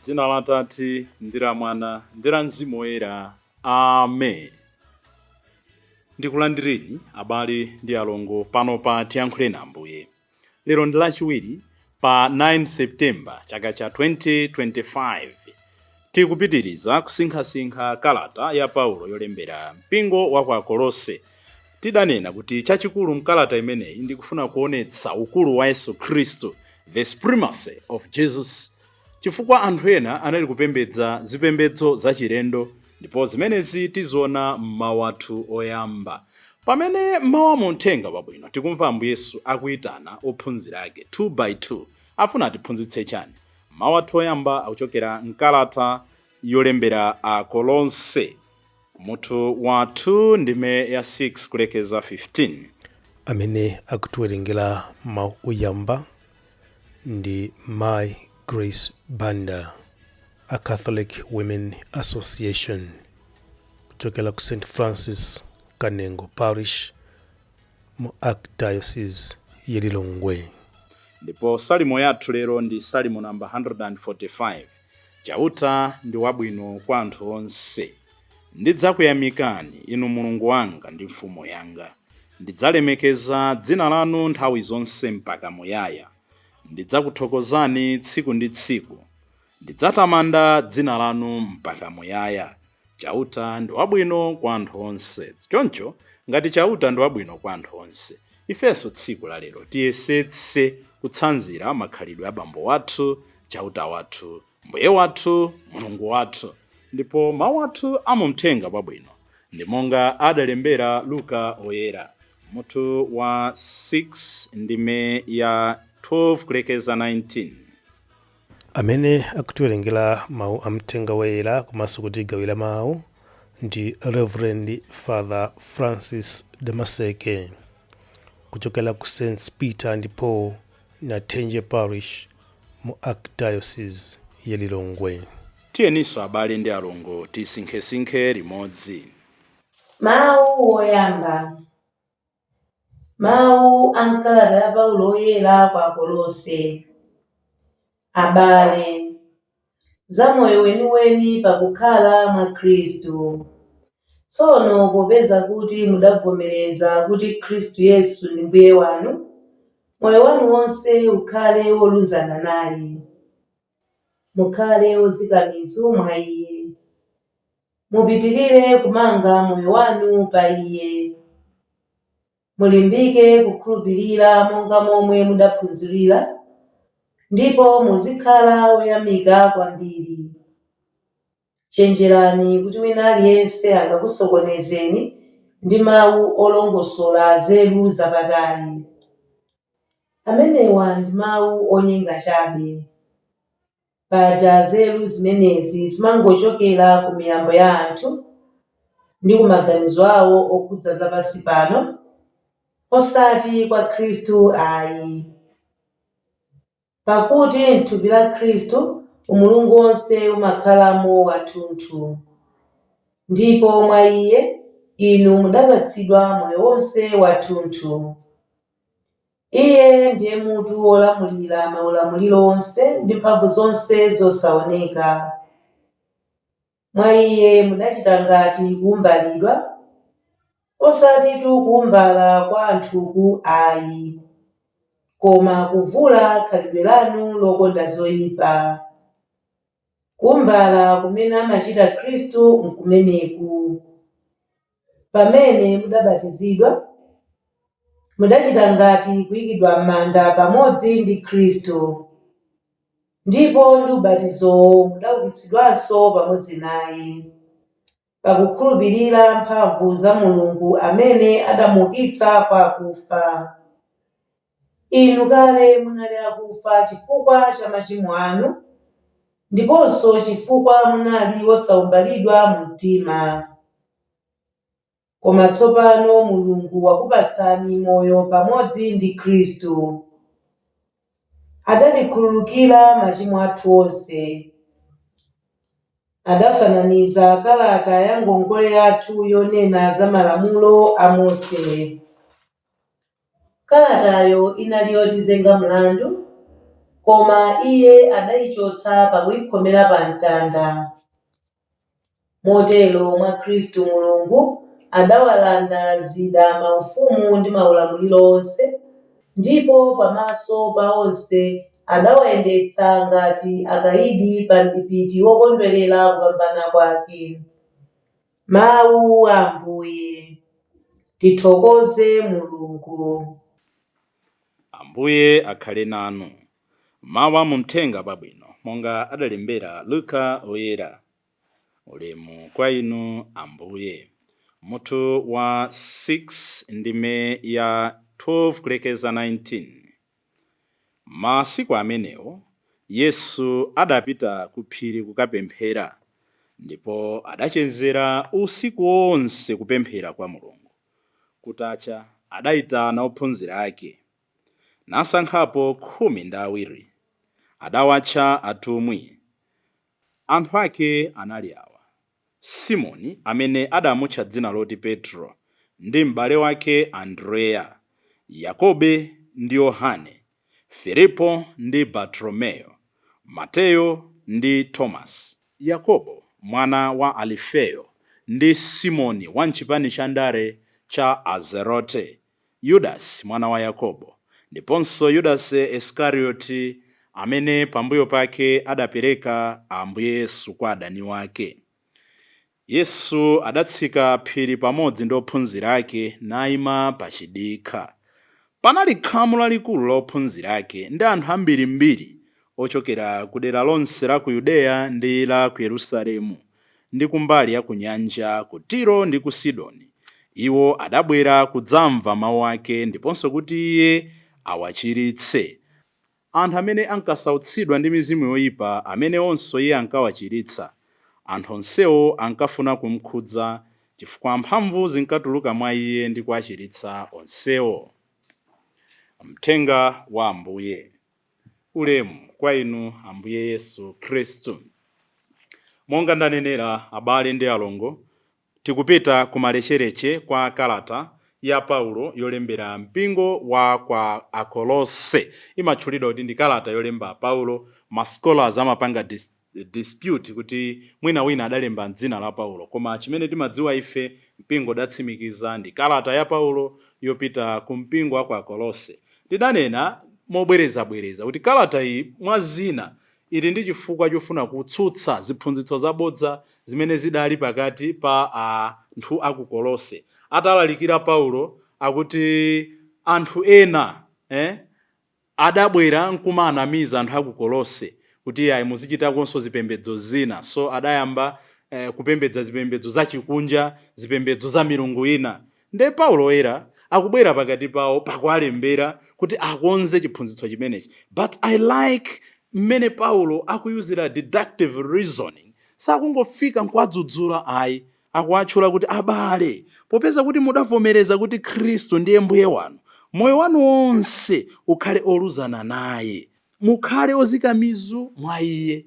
Dzina la Atate ndi la Mwana ndi la Mzimu Woyera. Amen. Ndikulandireni abale ndi alongo pano pa Tiyankhuleni Ambuye. Lero ndi Lachiwiri pa 9 September chaka cha 2025. Tikupitiriza kusinkhasinkha kalata ya Paulo yolembera mpingo wa ku Akolose. Tidanena kuti chachikulu mkalata imeneyi ndi kufuna kuonetsa ukulu wa Yesu Khristu, the supremacy of Jesus, chifukwa anthu ena anali kupembedza zipembedzo zachilendo, ndipo zimenezi tiziona m'mawu athu oyamba. Pamene m'mawu a muthenga wabwino tikumva Ambuye Yesu akuyitana ophunzira ake 2 by 2, afuna atiphunzitse chani? Mawu athu oyamba akuchokera mkalata yolembera Akolose, mutu wa 2 ndime ya 6 kulekeza 15. Amene akutiwerengera mawu oyamba ndi Mai Grace Banda, a Catholic Women Association, kuchokera ku St Francis Kanengo Parish mu Archdiocese ya Lilongwe. Ndipo salimo yathu lero ndi salimo namba 145. Chauta ndi wabwino kwa anthu onse. Ndidzakuyamikani, inu Mulungu wanga ndi mfumu yanga. Ndidzalemekeza dzina lanu nthawi zonse mpaka muyaya. Ndidzakuthokozani tsiku ndi tsiku. Ndidzatamanda dzina lanu mpaka muyaya. Chauta ndi wabwino kwa anthu onse. Choncho ngati Chauta ndi wabwino kwa anthu onse, ifenso tsiku la lero tiyesetse kutsanzira makhalidwe a bambo wathu, Chauta wathu, Mbuye wathu, Mulungu wathu. Ndipo mawu athu amumthenga wabwino ndi monga adalembera Luka Oyera, mutu wa 6 ndime ya 12 kulekeza 19. Amene akutiwerengera mawu a mthenga woyera komanso kutigawira mawu ndi Reverend Father Francis Damaseke, kuchokera ku St Peter and Paul Nathenje Parish mu Archdiocese ya Lilongwe. Tiyeninso abale ndi alongo tisinkhesinkhe limodzi. Mawu oyamba. Mawu a m'kalata ya Paulo Woyera kwa Akolose. Abale, za moyo weniweni pakukhala mwa Khristu. Tsono popeza kuti mudavomereza kuti Khristu Yesu ndi Mbuye wanu, moyo wanu wonse ukhale wolunzana naye. Mukhale ozika mizu mwa Iye. Mupitirire kumanga moyo wanu pa Iye. Mulimbike kukhulupirira monga momwe mudaphunzirira, ndipo muzikhala oyamika kwambiri. Chenjerani kuti wina aliyense angakusokonezeni ndi mawu olongosola nzeru zapatali. Amenewa ndi mawu onyenga chabe. Paja nzeru zimenezi zimangochokera ku miyambo ya anthu ndi ku maganizo awo okhudza zapansi pano, osati kwa Khristu ayi. Pakuti m'thupi la Khristu umulungu wonse umakhalamo wathunthu. Ndipo mwa Iye inu mudapatsidwa moyo wonse wathunthu. Iye ndiye mutu wolamulira maulamuliro onse ndi mphamvu zonse zosaoneka. Mwa Iye mudachita ngati kuwumbalidwa, osatitu kuwumbala kwa anthuku ayi, koma kuvula khalidwe lanu lokonda zoyipa. Kuwumbala kumene amachita Khristu n'kumeneku. Pamene mudabatizidwa, mudachita ngati kuyikidwa m'manda pamodzi ndi Khristu, ndipo ndi ubatizowo mudaukitsidwanso pamodzi naye, pakukhulupirira mphamvu za Mulungu amene adamuukitsa kwa akufa. Inu kale munali akufa chifukwa cha machimo anu, ndiponso chifukwa munali osawumbalidwa mu mtima. Koma tsopano Mulungu wakupatsani moyo pamodzi ndi Khristu. Adatikhululukira machimo athu onse. Adafananiza kalata ya ngongole yathu yonena za malamulo a Mose. Kalatayo inali yotizenga mlandu, Koma iye adayichotsa pakuyikhomera pa mtanda. Motero mwa Khristu Mulungu adawalanda zida maufumu ndi maulamuliro onse, ndipo pamaso pa onse adawayendetsa ngati akayidi pa mdipiti wokondwerera kupambana kwake. Mawu a Ambuye. Tithokoze Mulungu. Ambuye akhale nanu. Mawu a mu mthenga wabwino monga adalembera Luka Oyera. Ulemu kwa inu, Ambuye. Mutu wa 6, ndime ya 12 kulekeza 19. Masiku amenewo Yesu adapita ku phiri kukapemphera, ndipo adachezera usiku wonse kupemphera kwa Mulungu. Kutacha adayitana ophunzira ake, nasankhapo 12, adawatcha atumwi. Anthu ake anali awa: Simoni, amene adamutcha dzina loti Petro, ndi m'bale wake Andreya, Yakobe ndi Yohane, Filipo ndi Bartolomeyo, Mateyo ndi Tomasi, Yakobo mwana wa Alifeyo ndi Simoni wa mchipani cha ndale cha Azerote, Yudasi mwana wa Yakobo, ndiponso Yudasi Isikarioti, amene pambuyo pake adapereka Ambuye Yesu kwa adani wake. Yesu adatsika phiri pamodzi ndi ophunzira ake, nayima pa chidikha. Panali khamu lalikulu la ophunzira ake ndi anthu ambirimbiri ochokera ku dera lonse la ku Yudeya ndi la ku Yerusalemu ndi kumbali ya ku nyanja, ku Tiro ndi ku Sidoni. Iwo adabwera kudzamva mawu ake ndiponso kuti iye awachiritse. Anthu amene ankasautsidwa ndi mizimu yoyipa, amene onso iye ankawachiritsa. Anthu onsewo ankafuna kumkhudza, chifukwa mphamvu zinkatuluka mwa iye ndi kuwachiritsa onsewo. Mthenga wa Ambuye. Ulemu kwa inu, Ambuye Yesu Khristu. Monga ndanenera, abale ndi alongo, tikupita kumalechereche kwa kalata ya Paulo yolembera mpingo wa kwa Akolose. Imatchulidwa kuti ndi kalata yolemba Paulo. Ma scholars amapanga dispute kuti mwina wina adalemba mdzina la Paulo, koma chimene timadziwa ife, mpingo udatsimikiza, ndi kalata ya Paulo yopita ku mpingo wa kwa Akolose. Ndidanena mobwerezabwereza kuti kalata iyi, mwa zina, ili ndi chifukwa chofuna kutsutsa ziphunzitso zabodza zimene zidali pakati pa anthu aku Kolose. Atalalikira Paulo, akuti anthu ena adabwera nkumanamiza anthu aku Kolose kuti ayi, muzichitakonso zipembedzo zina. So adayamba kupembedza zipembedzo zachikunja, zipembedzo za milungu ina. Nde Paulo Oyera akubwera pakati pawo pakualembera kuti akonze chiphunzitso chimenechi. But I like mmene Paulo akuyuzira deductive reasoning. Sakungofika nkuwadzudzula ayi. Akuwatchula kuti abale. Popeza kuti mudavomereza kuti Khristu ndiye Mbuye wanu, moyo wanu wonse ukhale oluzana naye, mukhale ozika mizu mwa iye.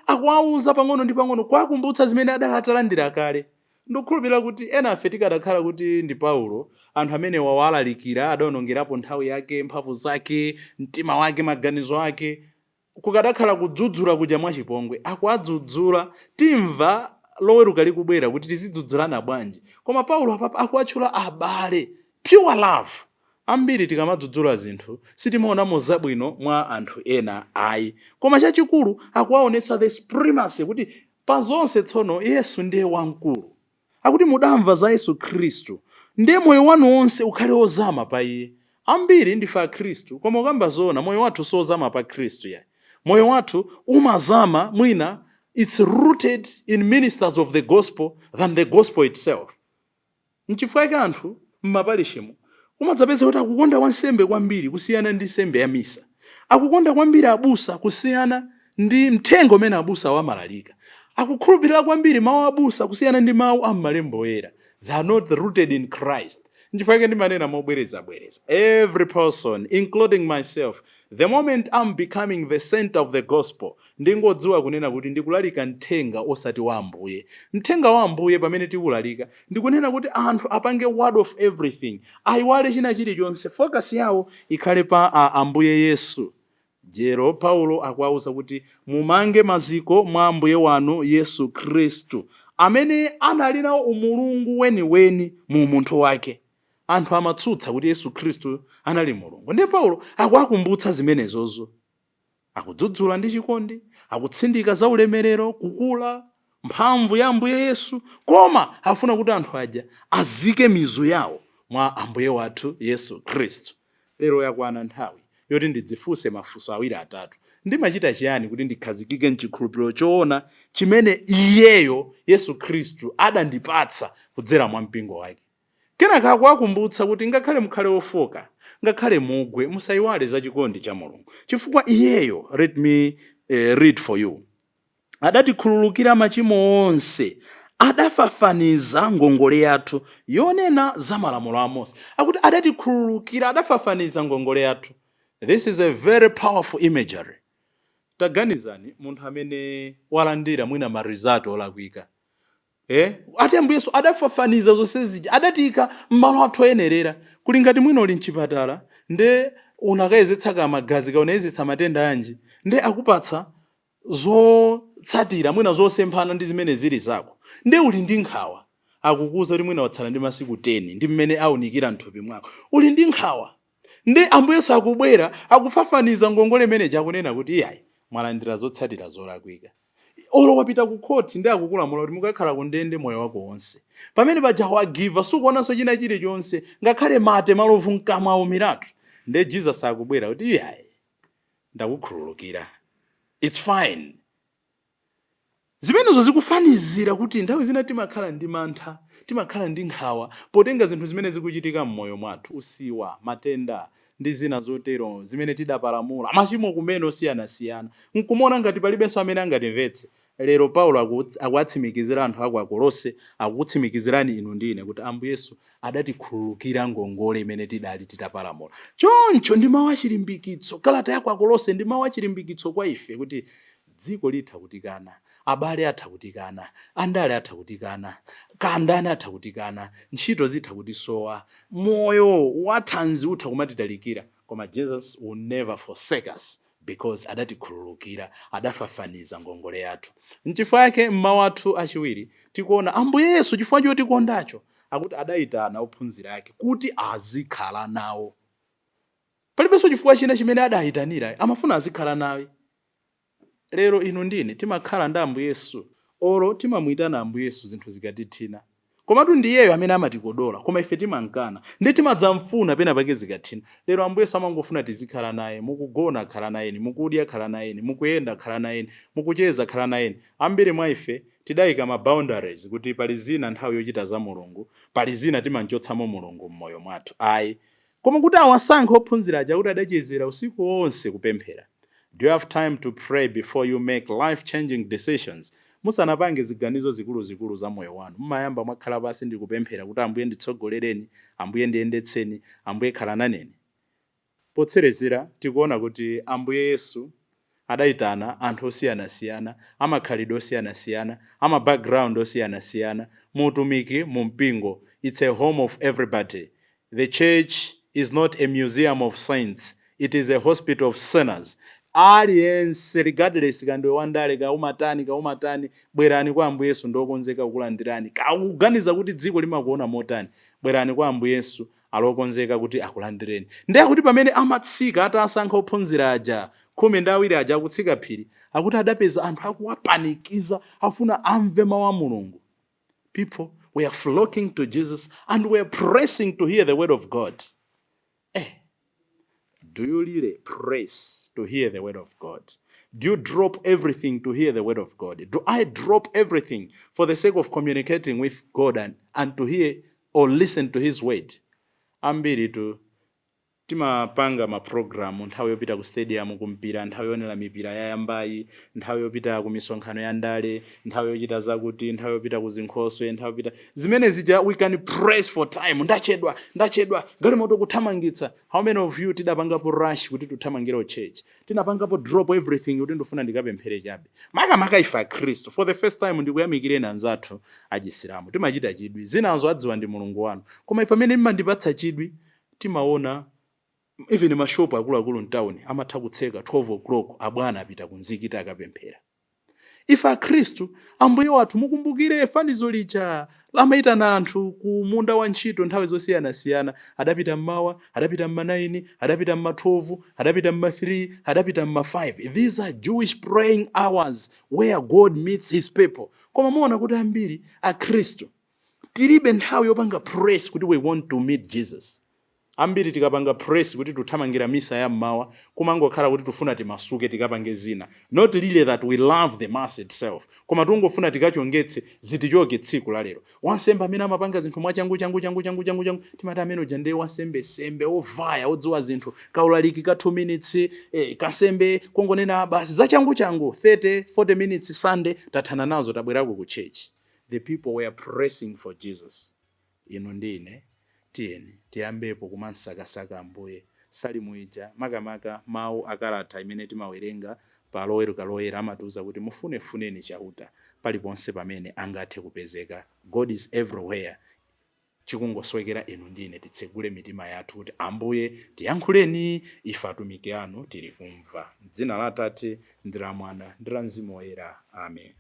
Akuwauza pang'ono ndi pang'ono, kuwakumbutsa zimene adali atalandira kale. Ndikukhulupirira kuti ena afe tikadakhala kuti ndi Paulo, anthu amene wawalalikira, adawonongerapo nthawi yake, mphamvu zake, mtima wake, maganizo ake, kukadakhala kudzudzula kuja mwachipongwe. Akuwadzudzula. Timva Loweruka likubwera kuti tizidzudzulana bwanji. Koma Paulo apapa akuwatchula abale, pure love. Ambiri tikamadzudzula zinthu sitimaonamo zabwino mwa anthu ena ayi, koma chachikulu akuwaonetsa the supremacy, kuti pa zonse tsono Yesu ndiye wamkulu. Akuti mudamva za Yesu Khristu, ndiye moyo wanu wonse ukhale wozama pa iye. Ambiri ndife Akhristu, koma ukamba zoona, moyo wathu siwozama pa Khristu yayi. Moyo wathu umazama mwina, it's rooted in ministers of the gospel than the gospel itself. Nchifukwa chake anthu m'maparishimo umadzapeza kuti akukonda wansembe kwambiri kusiyana ndi nsembe ya misa, akukonda kwambiri abusa kusiyana ndi mthenga umene abusa amalalika, akukhulupirira kwambiri mawu abusa kusiyana ndi mawu a m'malembo oyera. They are not rooted in Christ. Nchifukwa chake ndimanena mobwerezabwereza, every person, including myself, the moment I'm becoming the center of the gospel, ndingodziwa kunena kuti ndikulalika mthenga osati wa Ambuye. Mthenga wa Ambuye pamene tikulalika, ndikunena kuti anthu apange ward of everything, ayiwale china chilichonse, focus yawo ikhale pa Ambuye Yesu. Lero Paulo akuwauza kuti mumange maziko mwa Ambuye wanu Yesu Khristu, amene anali nawo umulungu weniweni mu umunthu wake. Anthu amatsutsa kuti Yesu Khristu anali Mulungu, ndiye Paulo akuwakumbutsa zimenezozo. Akudzudzula ndi chikondi, akutsindika za ulemerero, kukula, mphamvu ya Ambuye Yesu, koma afuna kuti anthu aja azike mizu yawo mwa Ambuye wathu Yesu Khristu. Lero yakwana nthawi yoti ndidzifunse mafunso awiri atatu. Ndimachita chiyani kuti ndikhazikike mchikhulupiriro choona chimene iyeyo Yesu Khristu adandipatsa kudzera mwa mpingo wake? Kenaka akuwakumbutsa kuti ngakhale mukhale ofoka, ngakhale mugwe, musayiwale za chikondi cha Mulungu, chifukwa iyeyo, let me read for you, adatikhululukira machimo onse, adafafaniza ngongole yathu yonena za malamulo a Mose. Akuti adatikhululukira, adafafaniza ngongole yathu. This is a very powerful imagery. Taganizani munthu amene walandira mwina ma result olakwika. Ati Ambuye Yesu adafafaniza zonse zija, adatika m'malo athu oyenerera. Kuli ngati mwina uli mchipatala, nde unakayezetsa ka magazi, kaunayezetsa matenda anji, nde akupatsa zotsatira mwina zosemphana ndi zimene zili zako, nde uli ndi nkhawa. Akukuwuza kuti mwina watsala ndi masiku 10 ndi mmene aunikira mthupi mwako, uli ndi nkhawa. Ndi Ambuye Yesu akubwera, akufafaniza ngongole imeneji, akunena kuti iyayi, mwalandira zotsatira zolakwika. Olo wapita ku khoti ndi akukulamula kuti mukakhala ku ndende moyo wako wonse, pamene paja wagiva, sukuonanso china chilichonse, ngakhale mate malovu mkamwa aumiratu. Nde Jesus akubwera kuti iyayi, ndakukhululukira, it's fine. Zimenezo zikufanizira kuti nthawi zina timakhala ndi mantha, timakhala ndi nkhawa potenga zinthu zimene zikuchitika m'moyo mwathu, usiwa, matenda ndi zina zotero zimene tidapalamula, machimo kumene osiyanasiyana, nkumaona ngati palibenso amene angatimvetse. Lero Paulo akuwatsimikizira anthu aku Akolose, akukutsimikizirani inu ndi ine kuti Ambuye Yesu adatikhululukira ngongole imene tidali titapalamula. Choncho ndi mawu achilimbikitso, kalata ya ku Akolose ndi mawu achilimbikitso kwa ife kuti dziko litha kutikana, abale atha kutikana, andale atha kutikana, kandani atha kutikana, ntchito zitha kutisowa, moyo wathanzi utha kumatitalikira, koma Jesus will never forsake us because adatikhululukira, adafafaniza ngongole yathu. Nchifukwa yake mmawu athu achiwiri tikuona Ambuye Yesu, chifukwa chotikondacho, akuti adayitana ophunzira ake kuti azikhala nawo. Palibenso chifukwa china chimene adayitanira, amafuna azikhala nawe. Lero inu ndine timakhala ndi Ambuye Yesu, olo timamuyitana Ambuye Yesu zinthu zikatithina? Komatu ndi iyeyo amene amatikodola, koma ife timamkana, ndi timadzamfuna pena pake zikathina. Lero Ambuye Yesu amangofuna tizikhala naye. Mukugona, khala nayeni; mukudya, khala nayeni; mukuyenda, khala nayeni; mukucheza, khala nayeni. Ambiri mwa ife tidayika ma boundaries kuti pali zina nthawi yochita za Mulungu, pali zina timamchotsamo Mulungu m'moyo mwathu. Ayi. Koma kuti awasankhe ophunzira aja, kuti adachezera usiku wonse kupemphera. Do you have time to pray before you make life changing decisions? Musanapange ziganizo zikuluzikulu za moyo wanu, mumayamba mwakhala pansi ndi kupemphera kuti Ambuye nditsogolereni, Ambuye ndiyendetseni, Ambuye khala naneni? Potserezera tikuona kuti Ambuye Yesu adaitana anthu osiyanasiyana, amakhalidwe osiyanasiyana, ama background osiyanasiyana mu utumiki mu mpingo. It's a home of everybody. The church is not a museum of saints, it is a hospital of sinners. Aliyense, regardless ka ndiwe wandale, ka umatani, ka umatani, bwerani kwa Ambuye Yesu, ndiokonzeka kukulandirani. Ka ukuganiza kuti dziko limakuona motani, bwerani kwa Ambuye Yesu, alokonzeka kuti akulandireni. Ndiye akuti pamene amatsika atasankha ophunzira aja 12 aja, akutsika phiri, akuti adapeza anthu akuwapanikiza, afuna amve mawu a Mulungu. People were flocking to Jesus and were pressing to hear the word of God. Do you really press to hear the word of God? Do you drop everything to hear the word of God? Do I drop everything for the sake of communicating with God and to hear or listen to his word? Ambiri tu timapanga mapulogalamu, nthawi yopita ku stadium kumpira, nthawi yoonera mipira yayambayi, nthawi yopita ku misonkhano ya ndale, nthawi yochita zakuti, nthawi yopita ku zinkhoswe, nthawi yopita zimene zija. We can press for time. Ndachedwa, ndachedwa, galimoto kuthamangitsa. How many of you tidapangapo rush kuti tuthamangire church, tinapangapo drop everything kuti ndifuna ndikapemphere chabe? Makamaka ife Akhristu. For the first time ndikuyamikireni anzathu achisilamu, timachita chidwi. Zinazo adziwa ndi Mulungu wanu, koma pamene mmandipatsa chidwi, timaona Even mashopu akuluakulu mtawuni amatha kutseka 12 o'clock, abwana apita kumzikiti akapemphera. Ife Akhristu, Ambuye wathu, mukumbukire fanizo lija amayitana anthu ku munda wa ntchito nthawi zosiyanasiyana. Adapita mmawa, adapita mma 9, adapita mma 12, adapita mma 3, adapita mma 5. These are Jewish praying hours where God meets his people. Koma muona kuti ambiri Akhristu tilibe nthawi yopanga press kuti we want to meet Jesus. Ambiri tikapanga press kuti tuthamangira misa ya mmawa, kumangokhala kuti tufuna timasuke tikapange zina, not really that we love the mass itself, koma tungofuna tikachongetse zitichoke tsiku la lero. Wansembe amene amapanga zinthu mwachangu changu changu changu changu changu, timati amene uja ndiye wansembe sembe ovaya odziwa zinthu. Kaulaliki ka 2 minutes, kasembe kongonena basi za changu changu, 30 40 minutes Sunday tathana nazo, tabwerako ku church. The people were pressing for Jesus. Inu ndi ine, tiyeni tiyambepo kumansakasaka Ambuye. Salimu ija, makamaka mawu akalata imene timawerenga pa Loweruka Loyera, amatiuza kuti mufunefuneni Chauta paliponse pamene angathe kupezeka. God is everywhere. Chikungoswekera inu ndi ine titsegule mitima yathu kuti Ambuye, tiyankhuleni, ife atumiki anu tili kumva. Dzina la Atate ndi la Mwana ndi la Mzimu Woyera, amen.